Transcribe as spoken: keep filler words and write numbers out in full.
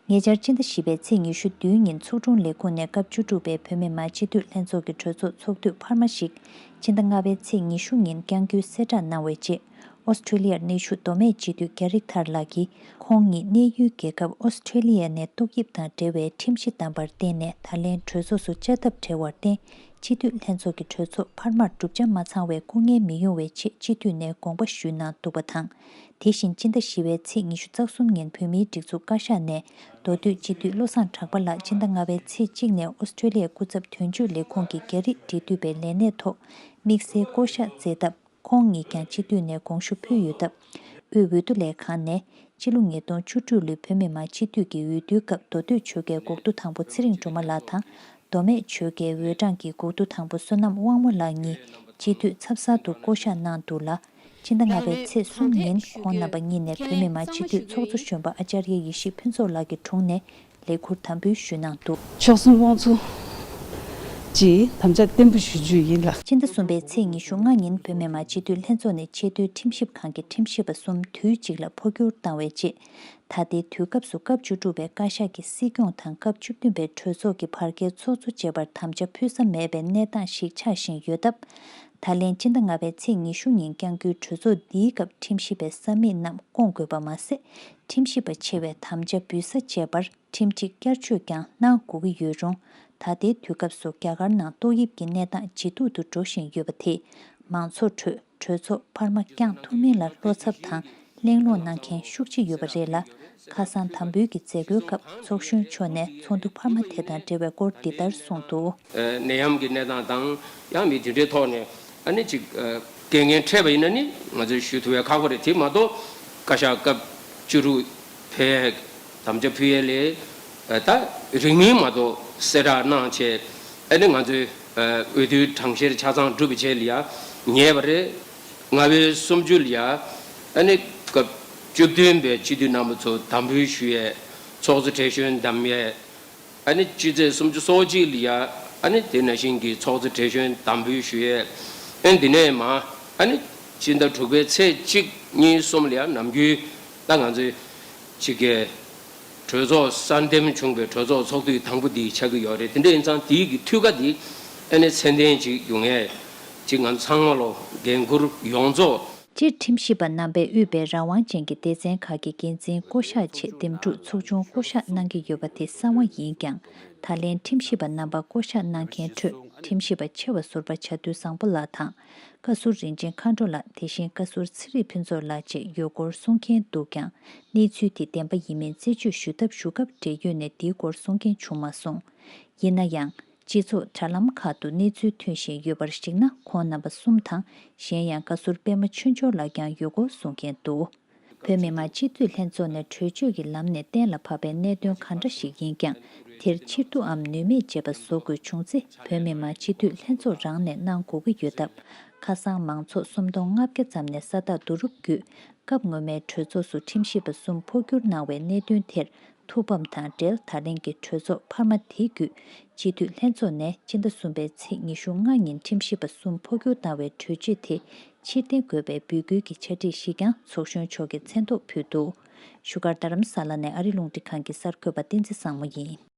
ཉེ་ཆར་སྤྱི་ཟླ་བཞི་པའི་ཚེས་ཉི་ཤུ་བདུན་ཉིན་ཚོགས་དྲུང་ལས་ཁུངས་ནས་སྐབས་བཅུ་དྲུག་པའི་བོད་མི་མང་སྤྱི་འཐུས་ལྷན་ཚོགས་ཀྱི་གྲོས་ཚོགས་ཚོགས་དུས་འཕར་མ་ཞིག་སྤྱི་ཟླ་ལྔ་པའི་ཚེས་ཉི་ཤུ་ཉིན་བསྐྱང་རྒྱུའི་གསལ་བསྒྲགས་གནང་བའི་རྗེས། ཨོ་སི་ཀྲི་ལི་ཡར་གནས་བཞུགས་མདོ་སྨད་སྤྱི་འཐུས་རྒྱ་རིགས་ཐར་ལགས་ཀྱིས། ཁོང་ཉིད་གནས་ཡུལ་རྒྱལ་ཁབ་ཨོ་སི་ཀྲི་ལི་ཡ་ནས་ཏོག་དབྱིབས་དང་འབྲེལ་བའི་ཁྲིམས་གཞི་བསྡམས་པར་བརྟེན་ནས། ད་ལན་གྲོས་ཚོགས་སུ་བཅར་ཐབས་བྲལ་བར་བརྟེན། སྤྱི་འཐུས་ལྷན་ཚོགས་ཀྱི་གྲོས་ཚོགས་འཕར་མར་གྲུབ་ཆ་མ་ཚང་བའི་སྐུ་ངལ་མི་ཡོང་བའི་ཆེད་སྤྱི་འཐུས་ནས་དགོངས་པ་ཞུས་གནང་འདུག་པ་དང་། དེ་བཞིན་སྤྱི་ཟླ་བཞི་པའི་ཚེས་ཉི་ཤུ་རྩ་གསུམ་ཉིན་བོད་མིའི་སྒྲིག་འཛུགས་བཀའ་ཤག་ནས་མདོ་སྟོད་སྤྱི་འཐུས་བློ་བཟང་གྲགས་པ་ལགས་སྤྱི་ཟླ་ལྔ་པའི་ཚེས་གཅིག་ནས་ཨོ་སི་ཀྲི་ལི་ཡའི་སྐུ་ཚབ་དོན་གཅོད་ལས་ཁུངས་ཀྱི་རྒྱ་རིགས་འབྲེལ་མཐུད་པའི་ལས་གནས་ཐོག་དམིགས་བསལ་བསྐོ་གཞག་མཛད་སྟབས། ཁོང་ཉིད་ཀྱང་སྤྱི་འཐུས་ནས་དགོངས་ཞུ་ཕུལ་ཡོད་སྟབས། དབུས་འོས་བསྡུ་ལས་ཁང་ནས་ཕྱི་ལོ་ཉིས་སྟོང་བཅུ་དྲུག་ལོའི་བོད་མི་མང་སྤྱི་འཐུས་ཀྱི་འོས་བསྡུའི་སྐབས་མདོ་སྟོད་ཆོལ་ཁའི་འགོ་ཁྲིད་དང་པོ་ཚེ་རིང་སྒྲོལ་མ་ལགས་དང་། མདོ་སྨད་ཆོལ་ཁའི་འོས་གྲངས་ཀྱི་འགོ་ཁྲིད་དང་པོ་བསོད་ནམས་དབང་མོ་ལགས་གཉིས་སྤྱི་འཐུས་ཚབ་གསར་དུ་བསྐོ་གཞག་གནང་འདུག་ལ། སྤྱི་ཟླ་ལྔ་པའི་ཚེས་གསུམ་ཉིན་ཁོང་རྣམ་པ་གཉིས་ནས་བོད་མི་མང་སྤྱི་འཐུས་ཚོགས་གཙོ་གཞོན་པ་ཨ་ཅར་ཡ་ཡེ་ཤེས་ཕུན་ཚོགས་ལགས་ཀྱི་དྲུང་ནས། ལས་འཁུར་དམ་འབུལ་ཞུས་གནང་འདུག། མཆོག་གསུམ་དབང་ཚོགས་ཀྱིས་དམ་བཅའ་བརྟན་པོ་ཞུ་རྒྱུ་ཡིན་ལགས། སྤྱི་ཟླ་གསུམ་པའི་ཚེས་ཉི་ཤུ་ལྔ་ཉིན་བོད་མི་མང་སྤྱི་འཐུས་ལྷན་ཚོགས་ནས་ཆེས་མཐོའི་ཁྲིམས་ཞིབ་ཁང་གི་ཁྲིམས་ཞིབ་པ་གསུམ་དུས་གཅིག་ལ་འཕོ་འགྱུར་བཏང་བའི་རྗེས། ད་ལྟའི་དུས་སྐབས་སུ་སྐབས་བཅུ་དྲུག་པའི་བཀའ་ཤག་གི་སྲིད་སྐྱོང་དང་སྐབས་བཅུ་བདུན་པའི་གྲོས་ཚོགས་ཀྱི་བར་བརྒལ་ཚོགས་གཙོ་བཅས་པར་དམ་བཅའ་ཕུལ་ས་མེད་པའི་གནས་སྟངས་ཤིག་ཆགས་བཞིན་ཡོད་སྟབས། ད་ལན་སྤྱི་ཟླ་ལྔ་པའི་ཚེས་ཉི་ཤུ་ཉིན་བསྐྱང་རྒྱུའི་གྲོས་ཚོགས་འདིའི་སྐབས་ཁྲིམས་ཞིབ་པའི་ས་མིག་རྣམས་བསྐོང་དགོས་པ་མ་ཟད། ཁྲིམས་ཞིབ་པ་ཆེ་བའི་དམ་བཅའ་འབུལ་ས་བཅས་པར། ཁྲིམས་སྒྲིག་བསྐྱར་བཅོས་ཀྱང་གནང་དགོས་ཀྱི་ཡོད་རུང་། ད་ལྟའི་དུས་སྐབས་སུ་རྒྱ་གར་ནང་ཏོག་དབྱིབས་ཀྱི་གནས་སྟངས་ཇེ་སྡུག་ཏུ་འགྲོ་བཞིན་ཡོད་པ་དེས། མང་ཚོགས་ཁྲོད་གྲོས་ཚོགས་འཕར་མ་བསྐྱང་ཐུབ་མིན་ལ་བློ་འཚབ་དང་གླེང་སློང་གནང་མཁན་ཤུགས་ཆེ་ཡོད་པ་རེད་ལ། ཁ་སང་དམ་འབུལ་གྱི་མཛད་སྒོའི་སྐབས་ཚོགས་གཞོན་མཆོག་ནས་ཚོགས་འདུ་འཕར་མ་དེ་དང་འབྲེལ་བའི་སྐོར་འདི་ལྟར་གསུངས་འདུག། ནད་ཡམས་ཀྱི་གནས་སྟངས་དང་ཡང་མི་དེ་འདྲའི་ཐོག་ནས་ཨ་ནི་ཅིག་རྐྱེན་ངན་འཕྲད་པ་ཡིན་ན་ནི་ང་ཚོས་ཞུ་ཐུབ་པའི་ཁག་པོ་རེད། དེ་མ་གཏོགས་བཀའ་ཤག་སྐབས་བཅུ་དྲུག་ཕེབས་དམ་བཅའ་ཕུལ་ཡས་ལས་ད་རིང་མིན་མ་གཏོགས་གསལ་བསྒྲགས་གནང་བྱས། ཨ་ནི་ང་ཚོས་འོས་བསྡུའི་གྲངས་བཤེར་ཆ་ཚང་གྲུབ་པའི་རྗེས་ལ་ཡ་ཉེ་བར་ལྔ་པའི་གསུམ་བཅུ་ལ་ཡ་ཨ་ནི་སྐབས་བཅུ་བདུན་པའི་སྤྱི་འཐུས་རྣམ་པ་ཚོ་དམ་འབུལ་ཞུ་ཡས། ཚོགས་གཙོ་གྲལ་གཞོན་བདམས་ཡས། ཨ་ནི་སྤྱི་ཚེས་སུམ་ཅུ་སོ་གཅིག་ལ་ཡ་ཨ་ནི་དེ་ནང་བཞིན་གྱི་ཚོགས་གཙོ་གྲལ་གཞོན་དམ་འབུལ་ཞུ་ཡས། ཨ་ནི་དེ་ནས་མ་ཨ་ནི་སྤྱི་ཟླ་དྲུག་པའི་ཚེས་གཅིག་གཉིས་གསུམ་ལ་ཡ་ནམ་རྒྱུན་ད་ང་ཚོའི་ཅིག་གི་གྲོས་ཚོགས་གསར་འདེམས་བྱུང་བའི་གྲོས་ཚོགས་ཚོགས་དུས་དང་པོ་འདི་ཆགས་ཀྱི་ཡོད་རེད། དེ་འདྲ་ཡིན་ཙང་དེའི་གི་འཐུས་ཀ་འདི་ཨ་ནི་ཚད་ལྡན་ཅིག་ཡོང་ཡས་ཅིག་ང་ཚོ་ཚང་མ་ལོ་འགན་འཁུར་ཡོངས་རྫོགས། སྤྱིར་ཁྲིམས་ཞིབ་པ་རྣམ་པས་དབུས་པའི་རང་དབང་ཅན་གྱི་སྡེ་ཚན་ཁག་གི་འགན་འཛིན་བསྐོ་གཞག་ཆེད་འདེམས་སྒྲུག་ཚོགས་ཆུང་བསྐོ་གཞག་གནང་གི་ཡོད་པ་དེ་གསང་བ་ཡིན་ཀྱང་། ད་ལན་ཁྲིམས་ཞིབ་པ་རྣམ་པ་བསྐོ་གཞག་གནང་མཁན་ཁྲོད་ཁྲིམས་ཞིབ་པ་ཆེ་བ་ཟུར་པ་བྱ་འདུལ་བཟང་པོ་ལགས་དང་། བཀའ་ཟུར་རིན་ཆེན་མཁའ་འགྲོ་ལགས། དེ་བཞིན་བཀའ་ཟུར་ཚེ་རིང་ཕུན་ཚོགས་ལགས་བཅས་ཡོད་སྐོར་གསུང་མཁན་འདུག་ཀྱང་། གནས་ཚུལ་དེ་བདེན་པ་ཡིན་མིན་རྩད་གཅོད་ཞུ་ཐབས་ཞུ་སྐབས་འབྲེལ་ཡོད་ནས་འདིའི་སྐོར་གསུང་མཁན་བྱུང་མ་སོང་། ཡིན་ན་ཡང་། སྤྱི་ཚོགས་དྲ་ལམ་ཁག་ཏུ་གནས་ཚུལ་ཐོན་བཞིན་ཡོད་པར་གཞིགས་ན། ཁོང་རྣམ་པ་གསུམ་དང་། གཞན་ཡང་བཀའ་ཟུར་པད་མ་ཆོས་འབྱོར་ལགས་ཀྱང་ཡོད་སྐོར་གསུང་མཁན་འདུག། བོད་མི་མང་སྤྱི་འཐུས་ལྷན་ཚོགས་ནས་གྲོས་ཆོད་ཀྱི་ལམ་ནས་གཏན་ལ་ཕབ་པའི་གནད་དོན་གང་འདྲ་ཞིག་ཡིན་ཀྱང་། དེར་ཕྱིར་བསྡུ་འམ་ནུས་མེད་བྱེད་པ་བཟོ་དགོས་བྱུང་ཚེ། བོད་མི་མང་སྤྱི་འཐུས་ལྷན་ཚོགས་རང་ནས་གནང་དགོས་ཀྱི་ཡོད་སྟབས། ཁ་སང་མང་ཚོགས་སུམ་སྟོང་ལྔ་བརྒྱ་ཙམ་ནས་ས་རྟགས་བསྡུ་རུབ་བརྒྱུད། སྐབས་སྔོན་མའི་གྲོས་ཚོགས་སུ་ཁྲིམས་ཞིབ་པ་གསུམ་འཕོ་འགྱུར་གནང་བའི་གནད་དོན་དེར། ཐུགས་ཕམ་དང་འབྲེལ། ད་ལན་གྱི་གྲོས་ཚོགས་འཕར་མ་དེ་བརྒྱུད། སྤྱི་འཐུས་ལྷན་ཚོགས་ནས་སྤྱི་ཟླ་གསུམ་པའི་ཚེས་ཉི་ཤུ་ལྔ་ཉིན་ཁྲིམས་ཞིབ་པ་གསུམ་འཕོ་འགྱུར་བཏང་བའི་གྲོས་ཆོད་དེ་ཕྱིར་འཐེན་དགོས་པའི་འབོད་སྐུལ་གྱི་ཕྱག་བྲིས་ཤིག་ཀྱང་ཚོགས་གཞོན་མཆོག་གིས་མཚན་ཐོག་ཕུལ་འདུག། བཞུགས་སྒར་རྡ་རམ་ས་ལ་ནས་ཨ་རི་རླུང་འཕྲིན་ཁང་གི་གསར་འགོད་པ་བསྟན་འཛིན་བཟང་མོ་ཡིན།